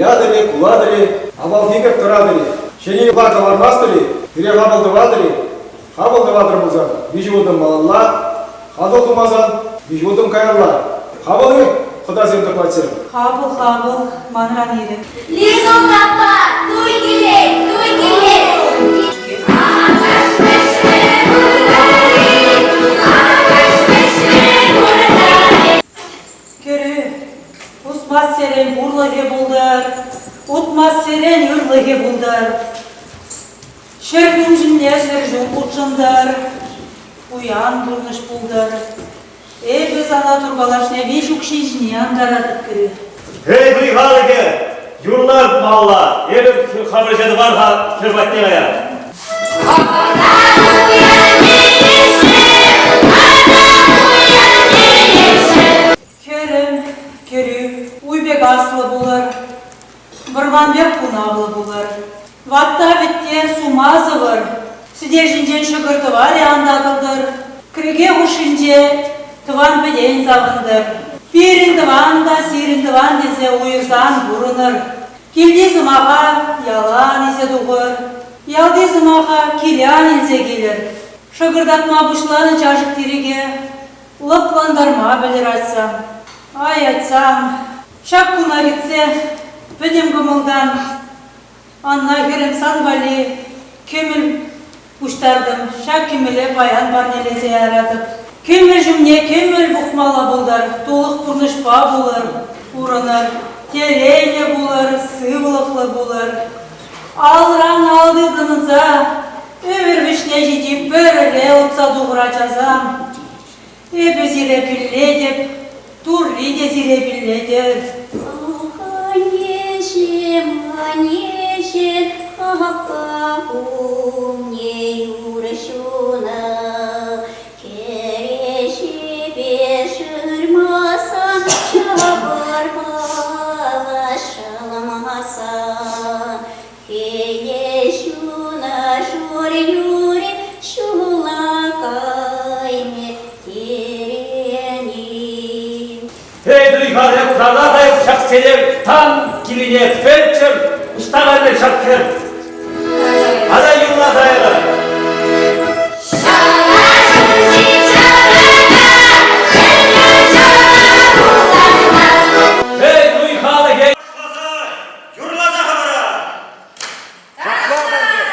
Вылятӑр-и, кулатӑр-и, авалхи пек тӑратӑр-и, ҫӗнӗ юпа кӑлармастӑр-и, пире хапӑл тӑватӑр-и? Хапӑл тӑватӑр пулсан виҫ утӑм малалла, хапӑл тумасан виҫ утӑм каялла. Хапӑл-и, хӑтасем тӑклатсем? Хапӑл, хапӑл, манран ирӗк. Лизун аппа, туй килет, туй килет. Кӗрӳ, пусмассерен пурлӑхӗ пултӑр, утмассерен ырлӑхӗ пултӑр. Ҫӗр ҫумне ҫӗр хутшӑнтӑр, пуян пурнӑҫ пултӑр. Эпӗ сана турпалашне виҫ укҫи ҫине антаратӑп кӗрӳ. Эй, туй халӑхӗ, юрлар малалла. Эпӗ хамӑр тӑвар-ха хӗр патне каяр. Хӗрӗм, кӗрӳ, уй пек аслӑ пулӑр, вӑрман пек хунавлӑ пулӑр. Ватта вӗтте сума сӑвӑр, сӗтел ҫинчен ҫӑкӑр тӑварӗ ан татӑлтӑр, кӗреке хушшинче тӑван-пӗтен савӑнтӑр. Пирӗн тӑван та сирӗн тӑван тесе уйӑрсан пурӑнӑр. Килти сӑмаха ялан илсе тухӑр, ялти сӑмаха килян илсе килӗр. Шӑкӑртатма пуҫланӑ чашӑк-тирӗке лӑплантарма пӗлӗр атьсам. Ай, атьсам, ҫак куна кӗтсе пӗтӗм кӑмӑлтан Анна хӗрӗм сан валли кӗмӗл пуҫтартӑм, ҫак кӗмӗле паян парнелесе яратӑп. Кӗмӗл ҫумне кӗмӗл пухмалла пултӑр, тулӑх пурнӑҫпа пулӑр, пурӑнӑр, телейлӗ пулӑр, сывлӑхлӑ пулӑр. Алран ал тытӑнса ӗмӗр вӗҫне ҫити пӗрле утса тухӑр ачасам. Эпӗ сире пиллетӗп, Турри те сире пиллетӗр. Аннеҫӗм, аннеҫӗм, хапха умне юр ҫунӑ. Кӗреҫепе шырмасан, ҫавӑрпала шӑлмасан. Хӗле ҫуна шур юрӗ ҫула кайнӑ терӗн-и? Эй, туй-халӗ курана та ҫаксене тан килине пӗлччӗр, ӑҫта кайнӑ ҫак хӗр? Ата юрла кайрӑр. Эй, туй халӑхӗ! Юрласа хӑварар! Ҫапла пултӑр!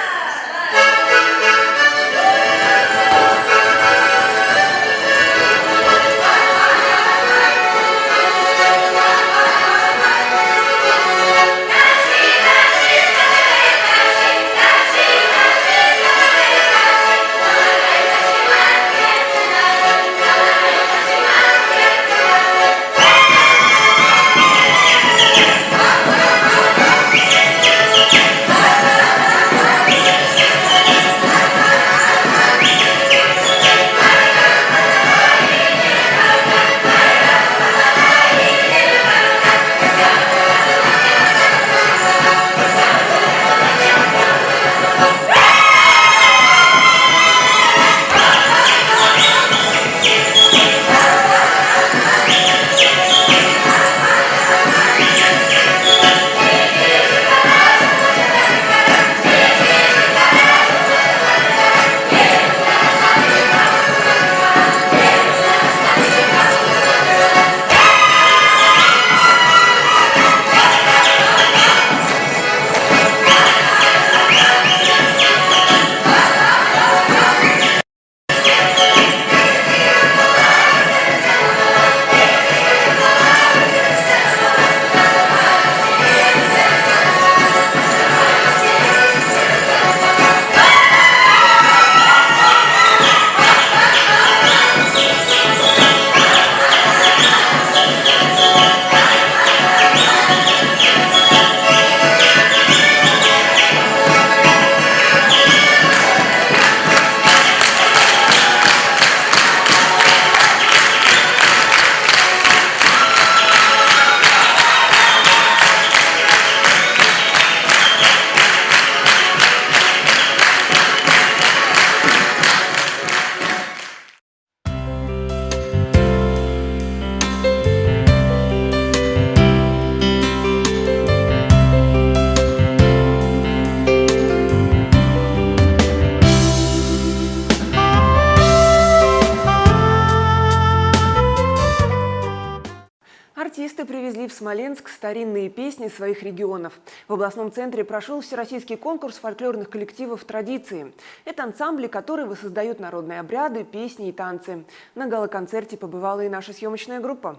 Смоленск старинные песни своих регионов. В областном центре прошел всероссийский конкурс фольклорных коллективов «Традиции». Это ансамбли, которые воссоздают народные обряды, песни и танцы. На гала-концерте побывала и наша съемочная группа.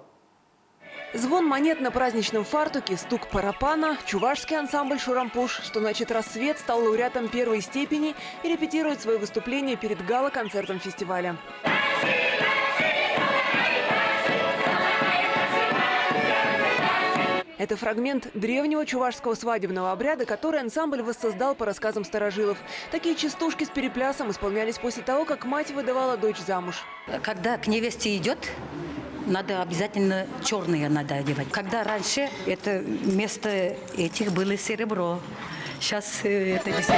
Звон монет на праздничном фартуке, стук парапана, чувашский ансамбль «Шурампуш», что значит «Рассвет», стал лауреатом первой степени и репетирует свое выступление перед гала-концертом фестиваля. Это фрагмент древнего чувашского свадебного обряда, который ансамбль воссоздал по рассказам старожилов. Такие частушки с переплясом исполнялись после того, как мать выдавала дочь замуж. Когда к невесте идет, надо обязательно черные надо одевать. Когда раньше это вместо этих было серебро. Сейчас это не серебро.